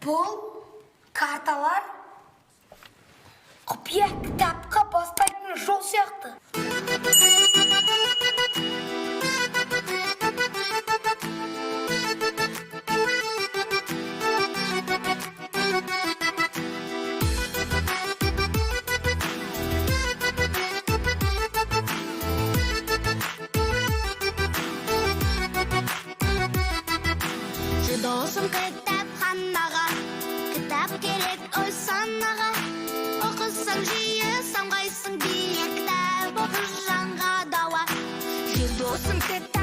Бұл карталар құпия кітапқа бастайтын жол сияқты. Жүр, досым, кітапханаға. Кітап керек ой санаға. Оқысаң жиі, самғайсың биік. Кітап оқы, жанға дауа. Жүр, досым, кітап.